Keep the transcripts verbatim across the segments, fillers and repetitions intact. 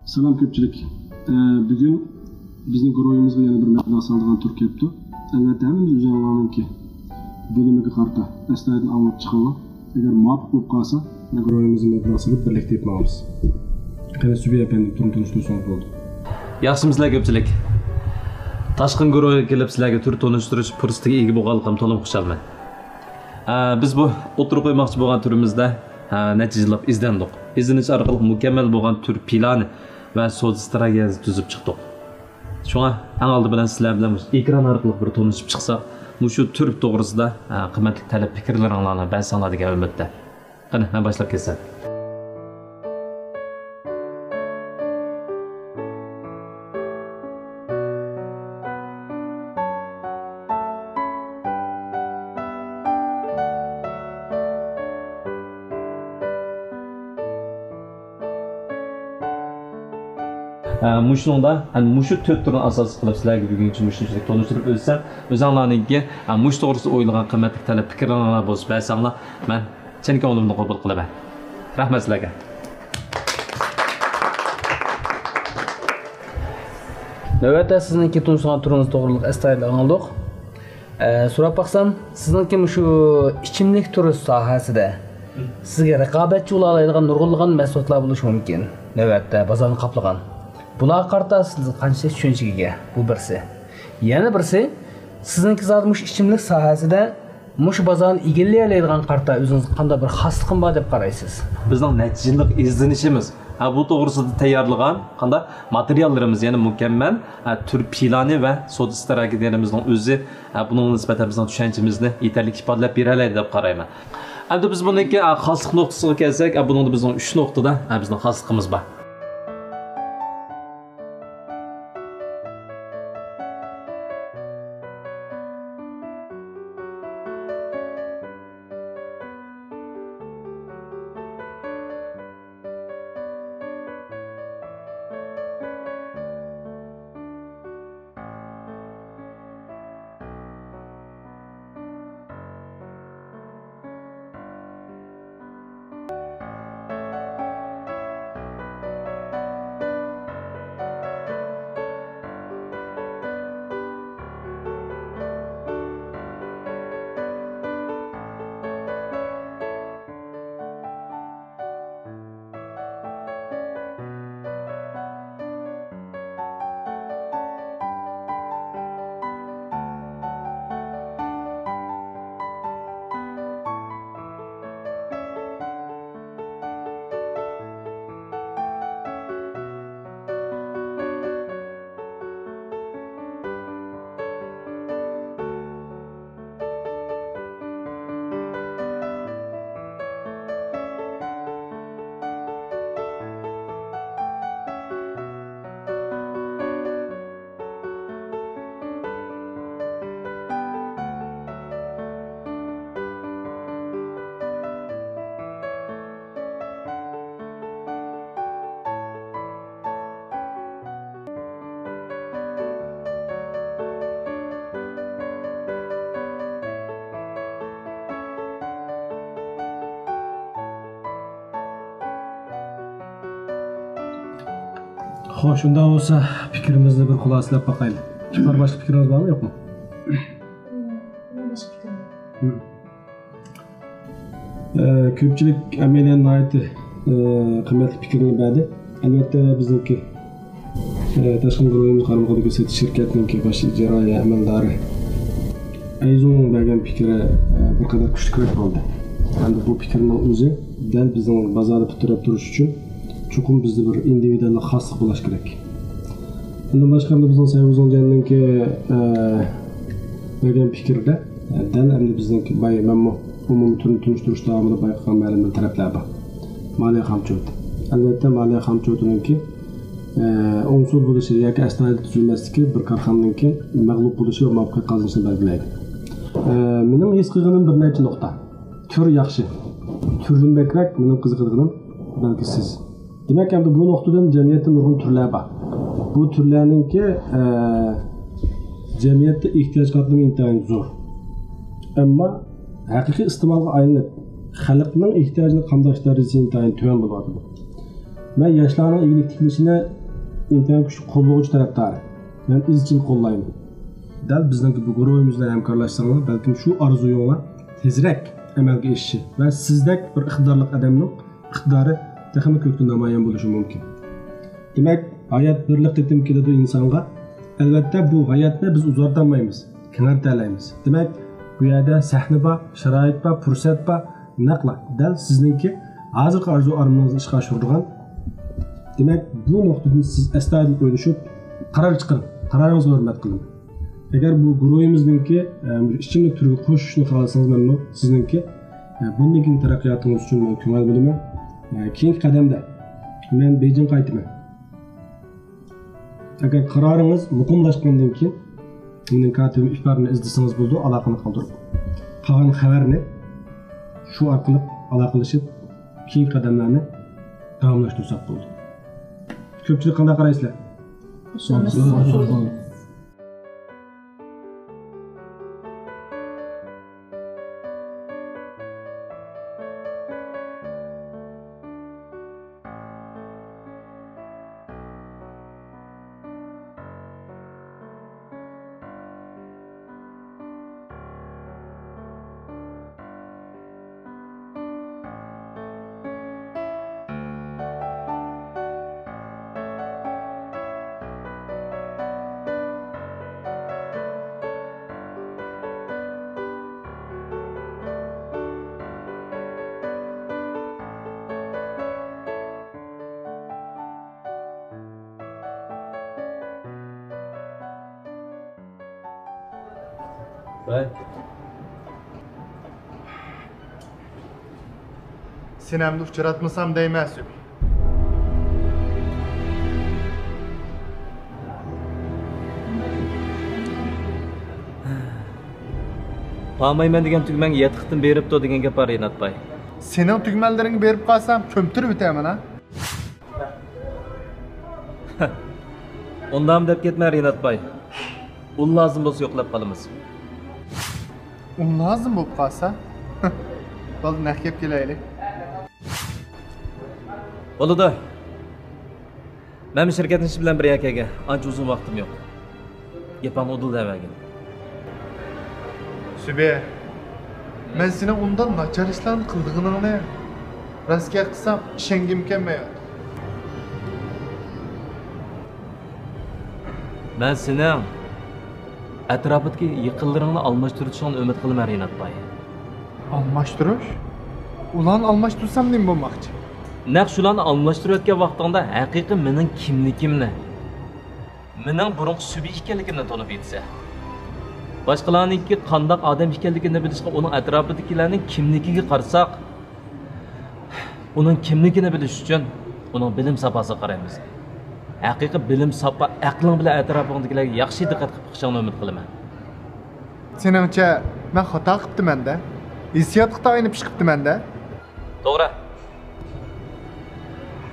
سالام كۆپچىلىك. ئە، بۈگۈن بىزنىڭ گۇرۇھىمىزغا يەنە بىر مەبلەغ سالىدىغان تۈر كەپتۇ. ئەلۋەتتە، ھەممىمىز ئۆزىڭلارنىڭكى بىلىمىگە قارىتا ئەستايىدىل ئاڭلاپ چىقىۋا. ئەگەر مۇۋاپىق بولۇپ قالسا، گۇرۇھىمىزغا مەبلەغ سېلىپ بىرلىكتە ئېلىپ ماڭىمىز. قېنى، سۈبھى ئەپەندىم، تۈرنى تونۇشتۇرسىڭىز بولدى. ياخشىمۇسىلەر كۆپچىلىك؟ تاشقىن گۇرۇھىغا كېلىپ سىلەرگە تۈر تونۇشتۇرۇش پۇرسىتىگە ئىگە بولغانلىقىم تولىمۇ خۇشالمەن. ئە، بىز بۇ ئوتتۇرىغا قويماقچى بولغان تۈرىمىزدە، ئە، نەچچە يىللاپ ئىزدەندۇق. ئىزدىنىش ئارقىلىق مۇكەممەل بولغان تۈر پىلانى ۋە سودا ئىستراتېگىيەسى تۈزۈپ چىقتۇق. شۇڭا ئەڭ ئالدى بىلەن سىلەر بىلەن مۇشۇ ئېكران ئارقىلىق بىر تونۇشۇپ چىقساق، مۇشۇ تۈر توغرىسىدا، ئە، قىممەتلىك تەلەپ پىكىرلىرىڭلارنى بەرسەڭلار دېگەن ئۈمىدتە. قېنى، مەن باشلاپ كەتسەم. ئە، مۇشۇنىڭدا، ئەنە مۇشۇ تۆت تۈرنى ئاساس قىلىپ سىلەرگە بۈگۈنچە مۇشۇنچىلىك تونۇشتۇرۇپ ئۆتسەم، ئۆزۈڭلارنىڭكى، ئە، مۇشۇ توغرىسىدا ئويلىغان قىممەتلىك تەلەپ پىكىرلىرىڭلار بولسا بەرسەڭلار، مەن چىن كۆڭلۈمدىن قوبۇل قىلىمەن. رەھمەت سىلەرگە. نۆۋەتتە سىزنىڭكى تونۇشلىغان تۈرىڭىز توغرىلىق ئەستايىدىل ئاڭلىدۇق. ئە، سوراپ باقسام، سىزنىڭكى مۇشۇ ئىچىملىك تۈرى ساھەسىدە سىزگە رىقابەتچى بولالايدىغان نۇرغۇنلىغان مەھسۇلاتلار بولۇشى مۇمكىن. نۆۋەتتە بازارنى قاپلىغان. بۇلارغا قارىتا سىز قانچىلىك چۈشەنچىگە ئىگە؟ بۇ بىرسى. يەنە بىرسى، سىزنىڭكى زادى مۇشۇ ئىچىملىك ساھەسىدە مۇشۇ بازارنى ئىگىلىيەلەيدىغان قارىتا ئۆزىڭىزگە قانداق بىر خاسلىقىمۇ بار دەپ قارايسىز؟ بىزنىڭ نەچچە يىللىق ئىزدىنىشىمىز، ھە، بۇ توغرىسىدا تەييارلىغان قانداق ماتېرىياللىرىمىز، يەنى مۇكەممەل، ھە، تۈر پىلانى ۋە سودا ئىستراتېگىيەلىرىمىزنىڭ ئۆزى، ھە، بۇنىڭغا نىسبەتەن بىزنىڭ چۈشەنچىمىزنى يېتەرلىك ئىپادىلەپ بېرەلەيدۇ دەپ قارايمەن. ئەمدى بىز بۇنىڭكى، ھە، خاسلىق نۇقتىسىغا كەلسەك، ھە، بۇنىڭدا بىزنىڭ ئۈچ نۇقتىدا، ھە، بىزنىڭ خاسلىقىمىز بار. خوش، شۇنداق بولسا پىكرىمىزنى بىر خۇلاسىلەپ باقايلى. ئىپار، باشقا پىكرىڭىز بارمۇ، يوقمۇ؟ مېنىڭ باشقا پىكرىم يوق. ئە، كۆپچىلىك ئەمەلىيەن ناھايىتى، ئە، قىممەتلىك پىكىرنى بەردى. ئەلۋەتتە، بىزنىڭكى، ئە، تاشقىن گۇرۇھىمىز قارمىقىدىكى سېتىش شىركەتنىڭكى باش ئىجرائىيە ئەمەلدارى ئەيزۇڭنىڭ بەرگەن پىكرى، ئە، بىر قەدەر كۈچلۈكرەك بولدى. ھەمدە بۇ پىكىرنىڭ ئۆزى دەل بىزنىڭ بازاردا پۇت تىرەپ تۇرۇش ئۈچۈن چوقۇم بىزدە بىر ئىندىۋىدۇئاللىق خاسلىق بولۇش كېرەك. ئۇندىن باشقا، بىزنىڭ سەيۋۇزۇڭجەننىڭكى، ئە، بەرگەن پىكرىدە، ئە، دەل ئەمدى بىزنىڭكى باي، مەنمۇ ئومۇمىي تۈرنى تونۇشتۇرۇش داۋامىدا بايقىغان مەلۇم بىر تەرەپلەر بار. مالىيە خامچوتى. ئەلۋەتتە، مالىيە خامچوتىنىڭكى، ئە، ئوڭسۇل بولۇشى ياكى ئەستايىدىل تۈزۈلمەسلىكى بىر كارخانىنىڭكى مەغلۇپ بولۇشى ۋە مۇۋەپپەقىيەت قازىنىشىنى بەلگىلەيدۇ. ئە، مېنىڭ ھېس قىلغىنىم بىر نەچچە نۇقتا. تۈر ياخشى. تۈردىن بەكرەك مېنىڭ قىزىقىدىغىنىم بەلكى سىز. دېمەك، ئەمدى بۇ نۇقتىدىن جەمئىيەتتە نۇرغۇن تۈرلەر بار. بۇ تۈرلەرنىڭكى، ئە، جەمئىيەتتە ئېھتىياج قاتلىمى ئىنتايىن زور. ئەمما ھەقىقىي ئىستېمالغا ئايلىنىپ، خەلقنىڭ ئېھتىياجىنى قامداش دەرىجىسى ئىنتايىن تۆۋەن بولۇۋاتىدۇ. مەن ياشلارنىڭ ئىگىلىك تىكلىشىنى ئىنتايىن كۈچلۈك قوللىغۇچى تەرەپدارى. مەن ئىزچىل قوللايمەن. دەل بىزنىڭكى بۇ گۇرۇھىمىز بىلەن ھەمكارلاشساڭلار، بەلكىم شۇ ئارزۇيۇڭلار تېزرەك ئەمەلگە ئېشىشى ۋە سىزدەك بىر ئىقتىدارلىق ئادەمنىڭ ئىقتىدارى تېخىمۇ كۆكتە نامايان بولۇشى مۇمكىن. دېمەك، ھايات بىرلا قېتىم كېلىدۇ ئىنسانغا. ئەلۋەتتە، بۇ ھاياتنى بىز ئۇزارتالمايمىز، كېڭەيتەلەيمىز. دېمەك، بۇ يەردە سەھنە بار، شارائىت بار، پۇرسەت بار. نەقلا دەل سىزنىڭكى ھازىرقى ئارزۇ-ئارمىنىڭىزنى ئىشقا ئاشۇرىدىغان. دېمەك، بۇ نۇقتىدىن سىز ئەستايىدىل ئويلىشىپ، قارار چىقىرىڭ. قارارىڭىزغا ھۆرمەت قىلىمەن. ئەگەر بۇ گۇرۇھىمىزنىڭكى، ئە، بىر ئىچىملىك تۈرىگە قوشۇشنى خالىسىڭىز، مەنمۇ سىزنىڭكى، ئە، بۇندىن كېيىنكى تەرەققىياتىڭىز ئۈچۈن مەن كۆڭۈل بۆلىمەن. ئە، كېيىنكى قەدەمدە مەن بېيجىڭغا قايتىمەن. ئەگەر قارارىڭىز مۇقىملاشقاندىن كېيىن، مېنىڭ كاتىپىم ئىپارنى ئىزدىسىڭىز بولىدۇ، ئالاقىنى قالدۇرۇپ. قالغان خەۋەرنى شۇ ئارقىلىق ئالاقىلىشىپ، كېيىنكى قەدەملەرنى داۋاملاشتۇرساق بولىدۇ. كۆپچىلىك قانداق قارايسىلەر؟ ۋەي. سېنى ئەمدى ئۇچراتمىسام دەيمەن، سۈبى. بارمايمەن دېگەن تۈگمەڭگە يەتتە قېتىم بېرىپتۇ دېگەن گەپ بار، رىنات باي. سېنىڭ تۈگمەنلىرىڭگە بېرىپ قالسام، كۆمتۈرۈپ ئۆتەمەن ھە. ئۇنداقمۇ دەپ كەتمە، رىنات باي. ئۇن لازىم بولسا يوقلاپ قالىمىز. ئۇن لازىم بولۇپ قالسا؟ بولدى، نەق گەپكە كېلەيلى. بولىدۇ. مەن شىركەتنىڭ ئىشى بىلەن بىر يەرگە كەلگەن، ئانچە ئۇزۇن ۋاقتىم يوق. گېپىڭنى ئۇدۇل دەۋەرگىن. سۈبى، مەن سېنىڭ ئۇنداق ناچار ئىشلارنى قىلىدىغىنىڭنى راست گەپ قىلسام ئىشەنگۈم كەلمەيۋاتىدۇ. مەن سېنىڭ ئەتراپىدىكى يېقىنلىرىڭنى ئالماشتۇرۇشۇڭنى ئۈمىد قىلىمەن، رىنات باي. ئالماشتۇرۇش؟ ئۇلارنى ئالماشتۇرسام نېمە بولماقچى؟ نەق شۇلارنى ئالماشتۇرۇۋەتكەن ۋاقتىڭدا ھەقىقىي مېنىڭ كىملىكىمنى، مېنىڭ بۇرۇنقى سۈبى ئىكەنلىكىمنى تونۇپ يېتىسەن. باشقىلارنىڭكى قانداق ئادەم ئىكەنلىكىنى بىلىشقا ئۇنىڭ ئەتراپىدىكىلەرنىڭ كىملىكىگە قارىساق، ئۇنىڭ كىملىكىنى بىلىش ئۈچۈن ئۇنىڭ بىلىم ساپاسىغا قارايمىز. ھەقىقىي بىلىم ساپا ئەقلىڭ بىلەن ئەتراپىڭدىكىلەرگە ياخشى دىققەت قىلىپ بېقىشىڭنى ئۈمىد قىلىمەن. سېنىڭچە مەن خاتا قىپتىمەن-دە؟ ھېسسىياتقا تايىنىپ ئىش قىپتىمەن-دە؟ توغرا.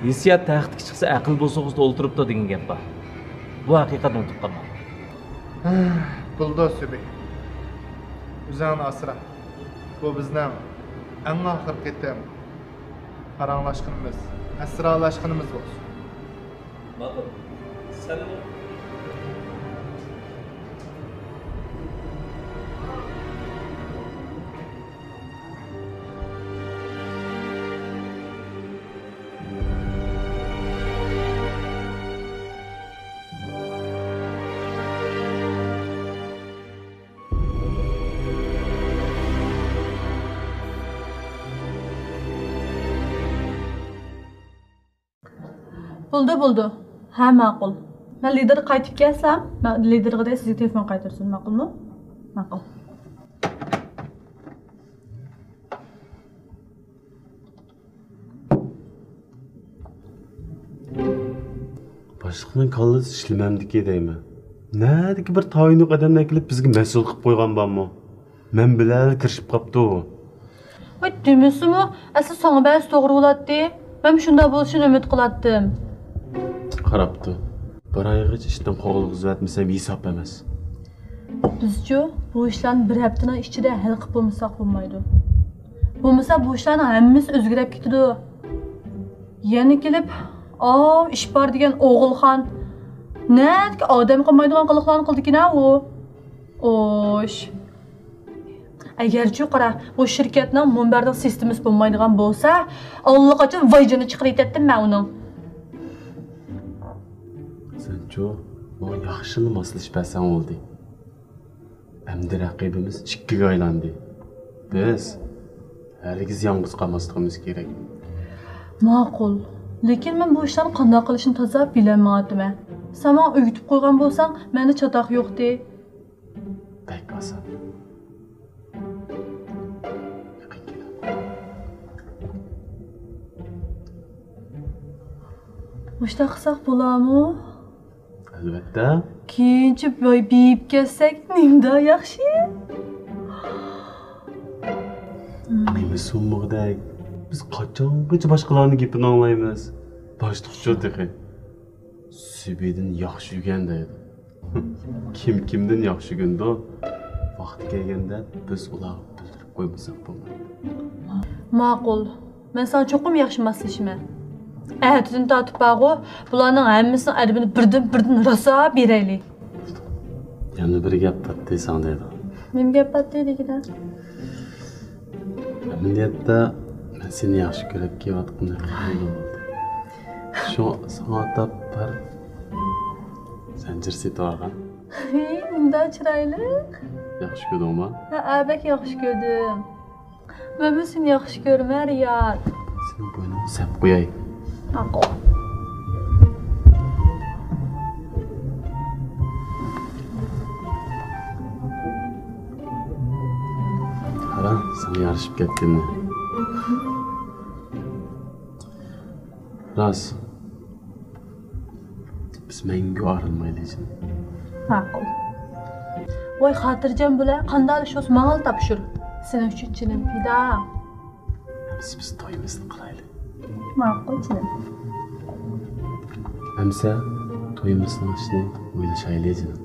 ھېسسىيات تەختكە چىقسا، ئەقىل بوسۇغىسىدا ئولتۇرۇپتۇ دېگەن گەپ بار. بۇ ھەقىقەتنى ئۇنتۇپ قالما. بولىدۇ، سۈبى. ئۆزۈڭنى ئاسرا. بۇ بىزنىڭ ئەڭ ئاخىرقى قېتىم پاراڭلاشقىنىمىز، ئەسرالاشقىنىمىز بولسۇن. ماقۇل. سەنمۇ. بولدى، بولدى. ھە، ماقۇل. مەن لىدىرغا قايتىپ كەلسەم، مەن لىدىرغا دەي سىزگە تېلېفون قايتۇرسۇن، ماقۇلمۇ؟ ماقۇل. باشلىقنىڭ كاللىسى ئىشلىمەمدىكى دەيمەن. نەدىكى بىر تايىنلىق ئادەمنى ئەكېلىپ بىزگە مەسئۇل قىلىپ قويغان بارمۇ؟ مەن بىلەن كىرىشىپ قاپتۇ. ۋاي، دېمىسىمۇ، ئەسلى ساڭا بەرسە توغرا بولاتتى. مەن شۇنداق بولۇشىنى ئۈمىد قىلاتتىم. قاراپتۇ. بىر ئايغىچە ئىشتىن قوغلىغۇزۇۋەتمىسەم ھېساب ئەمەس. بىزچۇ، بۇ ئىشلارنى بىر ھەپتىنىڭ ئىچىدە ھەل قىلىپ بولمىساق بولمايدۇ. بولمىسا بۇ ئىشلارنىڭ ھەممىسى ئۆزگىرىپ كېتىدۇ. يەنە كېلىپ، ئاۋۇ ئىش بار دېگەن ئوغۇلخان، نەدىكى ئادەم قىلمايدىغان قىلىقلارنى قىلىدىكىن ھە ئۇ. ئوش. ئەگەرچۇ قارا، بۇ شىركەتنىڭ مۇنبەرنىڭ سىستېمىسى بولمايدىغان بولسا، ئاللىقاچان ۋايجىنى چىقىرىۋېتەتتىم مەن ئۇنىڭ. سەنچۇ ماڭا ياخشىلا ماسلىشىپ بەرسەڭ بولدى. ئەمدى رەقىبىمىز ئىككىگە ئايلاندى. بىز ھەرگىز يالغۇز قالماسلىقىمىز كېرەك. ماقۇل. لېكىن مەن بۇ ئىشلارنى قانداق قىلىشنى تازا بىلەلمەيۋاتىمەن. سەن ماڭا ئۆگىتىپ قويغان بولساڭ، مەندە چاتاق يوقتى. بەك ئاسان. يېقىن كېلىڭ. مۇشۇنداق قىلساق بولامۇ؟ ئەلۋەتتە. كېيىنچە بېيىپ كەتسەك نېمىدا ياخشى؟ نېمە سۇممىغۇدەك؟ بىز قاچانغىچە باشقىلارنىڭ گېپىنى ئاڭلايمىز؟ باشلىقچۇ تېخى. سۈبىدىن ياخشى ئۆگەن دەيدۇ. كىم كىمدىن ياخشى ئۆگىنىدۇ؟ ۋاقتى كەلگەندە بىز ئۇلارغا بىلدۈرۈپ قويمىساق بولمايدۇ. ماقۇل. مەن ساڭا چوقۇم ياخشى ماسلىشىمەن. ئەتىدىن تارتىپ بارغۇ، بۇلارنىڭ ھەممىسىنىڭ ئەدىپىنى بىردىن-بىردىن راسا بېرەيلى. يەنە بىر گەپ پاتتى ساڭا دەيدۇ. نېمە گەپ پاتتى دېگىنە؟ ئەمەلىيەتتە مەن سېنى ياخشى كۆرۈپ كېلىۋاتقىنىم بەللى بولدى. شۇڭا ساڭا ئاتاپ بىر زەنجىر سېتىۋالغان. ھېي، مۇنداق چىرايلىق. ياخشى كۆردۈڭمۇ؟ ھەئە، بەك ياخشى كۆردۈم. مەنمۇ سېنى ياخشى كۆرىمەن، رىياد. سېنىڭ بوينۇڭغا سەپ قوياي. ماقۇل. قارا، ساڭا يارىشىپ كەتكىنىنى. راست. بىز مەڭگۈ ئايرىلمايلى، جېنىم. ماقۇل. ۋاي، خاتىرجەم بولە، قانداق ئىش بولسا ماڭىلا تاپشۇر. سېنىڭ ئۈچۈن جېنىم پىدا. ئەمىسە بىز تويىمىزنى قىلايلى. ماقۇل، جېنىم. ئەمىسە تويىمىزنىڭ ئىشىنى ئويلىشايلى، جېنىم.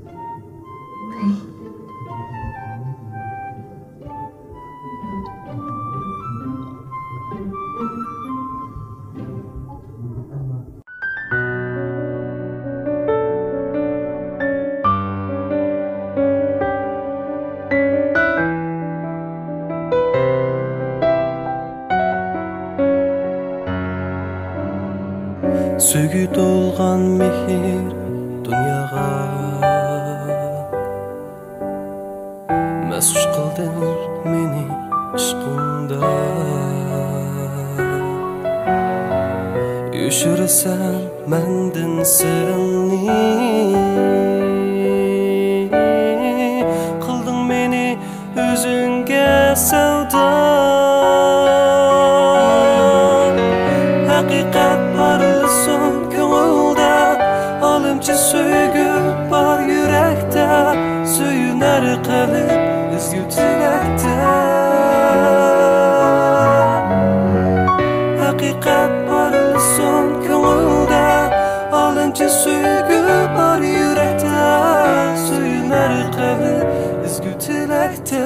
سۆيگۈ تولغان مېھىر دۇنياغا. مەستخۇش قىلدىڭ مېنى ئىشقىڭدا، يوشۇرىسەن مەندىن سىرىڭنى. قىلدىڭ مېنى ئۆزۈڭگە سەۋدا. ھەقىقەت پارلىسۇن كۆڭۈلدە، ئالەمچە سۆيگۈ بار يۈرەكتە، سۆيۈنەر قەلب ئەزگۈ تىلەكتە. ھەقىقەت پارلىسۇن كۆڭۈلدە، ئالەمچە سۆيگۈ بار يۈرەكتە، سۆيۈنەر قەلب ئەزگۈ تىلەكتە.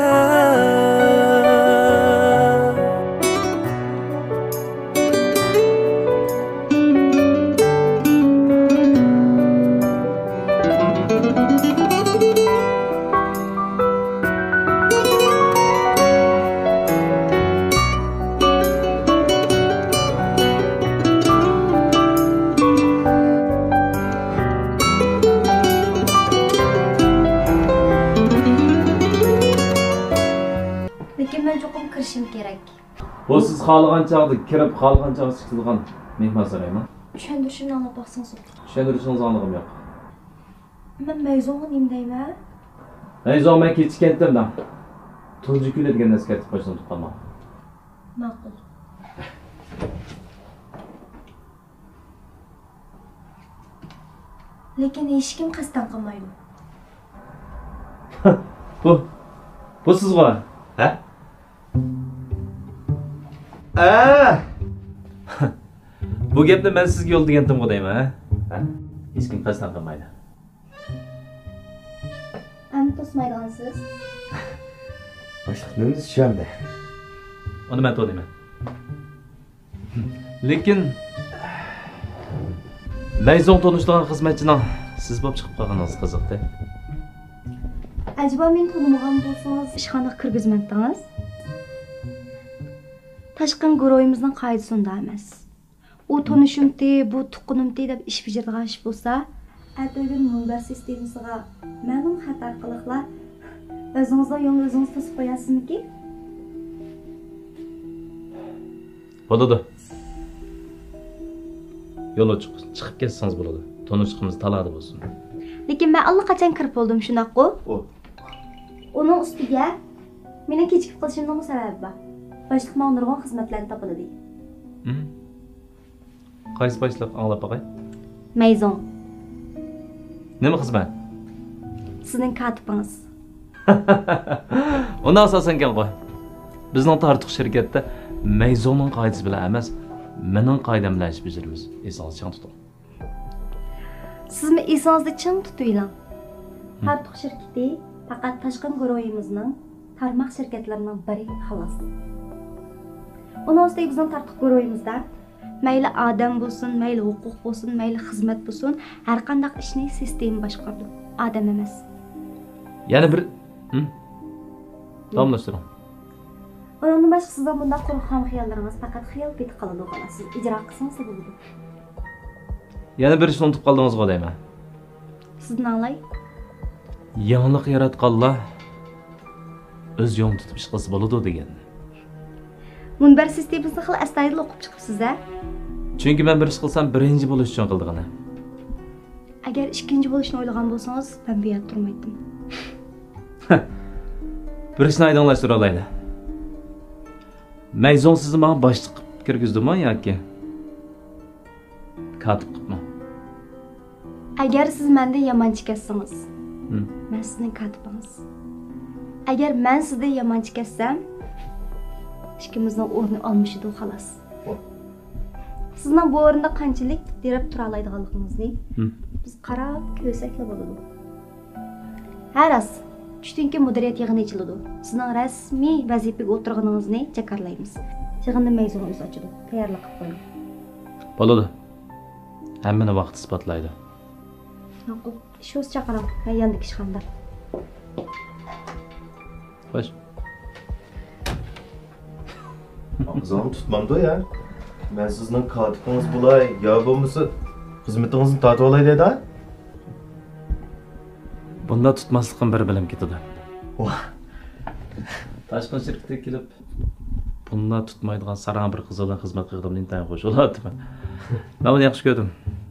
لېكىن مەن چوقۇم كىرىشىم كېرەك. بۇ سىز خالىغان چاغدا كىرىپ، خالىغان چاغدا چىقىدىغان مېھمانسارايمۇ؟ چۈشەندۈرۈشۈمنى ئاڭلاپ باقسىڭىز بولدى. چۈشەندۈرۈشىڭىزنى ئاڭلىغۇم يوق. مەن مەيزوڭغا نېمە دەيمەن؟ مەيزوڭ مەن كېچىككەنتىم دەڭ. تۇنجى كۈنى دېگەن ئەسكەرتىپ قويسام تۇتقانما؟ ماقۇل. لېكىن ھېچكىم قەستەن قىلمايدۇ. بۇ، بۇ سىزغۇ؟ ھە؟ ئە! بۇ گەپنى مەن سىزگە يول دېگەنتىمغۇ دەيمەن، ھە؟ ھە؟ ھېچكىم قەستەن قىلمايدۇ. ئەمدى توسمايدىغانسىز؟ باشلىق نېمىدە چۈشەندى؟ ئۇنى مەن تونۇيمەن. لېكىن مەيزوڭ تونۇشلىغان خىزمەتچىنىڭ سىز بولۇپ چىقىپ قالغىنىڭىز قىزىقتى. ئەجەبا مېنى تونۇمىغان بولسىڭىز ئىشخانىغا كىرگۈزمەمتىڭىز؟ تاشقىن گۇرۇھىمىزنىڭ قائىدىسى ئۇنداق ئەمەس. ئۇ تونۇشۇمتى، بۇ تۇغقىنىمتى دەپ ئىش بېجىرىدىغان ئىش بولسا، ئەتىگۈن مۇنبەر سىستېمىسىغا مەلۇم خەت ئارقىلىقلا ئۆزىڭىزنىڭ يولىنى ئۆزىڭىز توسۇپ قويارسىزمىكىن؟ بولىدۇ. يول ئوچۇق، چىقىپ كەتسىڭىز بولىدۇ. تونۇشلۇقىمىز تالادا بولسۇن. لېكىن مەن ئاللىقاچان كىرىپ بولدۇم، شۇنداققۇ؟ ئۇ. ئۇنىڭ ئۈستىگە مېنىڭ كېچىكىپ قېلىشىمنىڭمۇ سەۋەبى بار. باشلىق ماڭا نۇرغۇن خىزمەتلەرنى تاپىلىدى. ھىم. قايسى باشلىق، ئاڭلاپ باقاي؟ مەيزۇڭ. نېمە خىزمەت؟ سىزنىڭ كاتىپىڭىز. ئۇنداق ئاساسەنكەنغۇ. بىزنىڭ تارتۇق شىركەتتە مەيزۇڭنىڭ قائىدىسى بىلەن ئەمەس، مېنىڭ قائىدەم بىلەن ئىش بېجىرىمىز. ئېسىڭىزدە چىڭ تۇتۇڭ. سىزمۇ ئېسىڭىزدە چىڭ تۇتۇۋېلىڭ. ھىم. تارتۇق شىركىتى پەقەت تاشقىن گۇرۇھىمىزنىڭ تارماق شىركەتلىرىنىڭ بىرى، خالاس. ئۇنىڭ ئۈستىگە بىزنىڭ تارتۇق گۇرۇھىمىزدا مەيلى ئادەم بولسۇن، مەيلى ھوقۇق بولسۇن، مەيلى خىزمەت بولسۇن، ھەرقانداق ئىشنى سىستېما باشقۇرىدۇ، ئادەم ئەمەس. يەنە بىر، ھىم؟ داۋاملاشتۇرۇڭ. ئۇنىڭدىن باشقا سىزنىڭ بۇنداق قۇرۇق خام خىياللىرىڭىز پەقەت خىيال پېتى قالىدۇ، خالاس. سىز ئىجرا قىلسىڭىزلا بولىدۇ. يەنە بىر ئىشنى ئۇنتۇپ قالدىڭىزغۇ دەيمەن. سىزدىن ئاڭلاي. يېڭىلىق ياراتقانلار ئۆز يولىنى تۇتۇپ ئىش قىلسا بولىدۇ دېگەن. مۇنبەر سىستېمىسىنى خېلى ئەستايىدىل ئوقۇپ چىقىپسىز ھە؟ چۈنكى مەن بىر ئىش قىلسام، بىرىنچى بولۇش ئۈچۈن قىلىدىغىنى. ئەگەر ئىككىنچى بولۇشنى ئويلىغان بولسىڭىز، مەن بۇ يەردە تۇرمايتتىم. بىر ئىشنى ئايدىڭلاشتۇرالايلى. مەيزۇڭ سىزنى ماڭا باشلىق قىلىپ كىرگۈزدىمۇ ياكى كاتىپ قىلىپمۇ؟ ئەگەر سىز مەندىن يامان چىكەتسىڭىز، ھىم. مەن سىزنىڭ كاتىپىڭىز. ئەگەر مەن سىزدىن يامان چىكەتسەم، ئىككىمىزنىڭ ئورنى ئالمىشىدۇ، خالاس. سىزنىڭ بۇ ئورۇندا قانچىلىك دىرەپ تۇرالايدىغانلىقىڭىزنى ھىم. بىز قاراپ كۆرسەكلا بولىدۇ. ھە راست، چۈشتىن كېيىن مۇدىرىيەت يىغىنى ئېچىلىدۇ. سىزنىڭ رەسمىي ۋەزىپىگە ئولتۇرغىنىڭىزنى جاكارلايمىز. يىغىننى مەيزۇڭ ئۆزى ئاچىدۇ. تەييارلىق قىلىپ قويۇڭ. بولىدۇ. ھەممىنى ۋاقىت ئىسپاتلايدۇ. ماقۇل. ئىشۇرۇس چاقىرىڭ. مەن ياندىكى ئىشخانىدا. خوش. ئاغزىڭنى تۇتمامدۇ يا؟ مەن سىزنىڭ كاتىپىڭىز بولاي، يا بولمىسا خىزمىتىڭىزنى تارتىۋالاي دەيدۇ. بۇنداق تۇتماسلىقىم بىر بىلىم كېتىدۇ. ۋاھ. تاشقىن شىركىتىگە كېلىپ، بۇنداق تۇتمايدىغان ساراڭ بىر قىز بىلەن خىزمەت قىلغىنىمدىن ئىنتايىن خۇش بولۇۋاتىمەن. مەن بۇنى ياخشى كۆردۈم.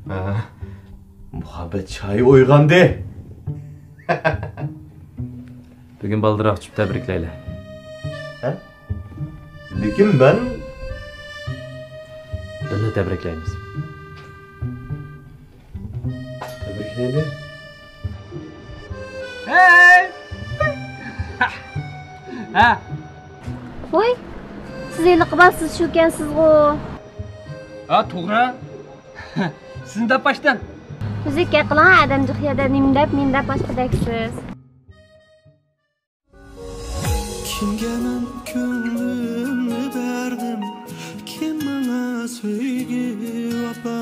ھە. مۇھەببەت چايى ئويغاندى. بۈگۈن بالدۇرراق چۈشۈپ تەبرىكلەيلى. ھە؟ لېكىن مەن. بىللە تەبرىكلەيمىز. تەبرىكلەيلى. ھەي! ھە. ۋوي، سىز ھېلىقى بالىسىز شۇكەنسىزغۇ؟ ھە، توغرا. سىزنى دەپ باشتىن. ئۆزى گەپ قىلىڭ، ئادەم جىق يەردە نېمە دەپ، نېمە دەپ باشقا دەيسىز. كىمگە مەن كۆڭلۈمنى بەردىم، كىم ماڭا سۆيگۈ، ۋاپا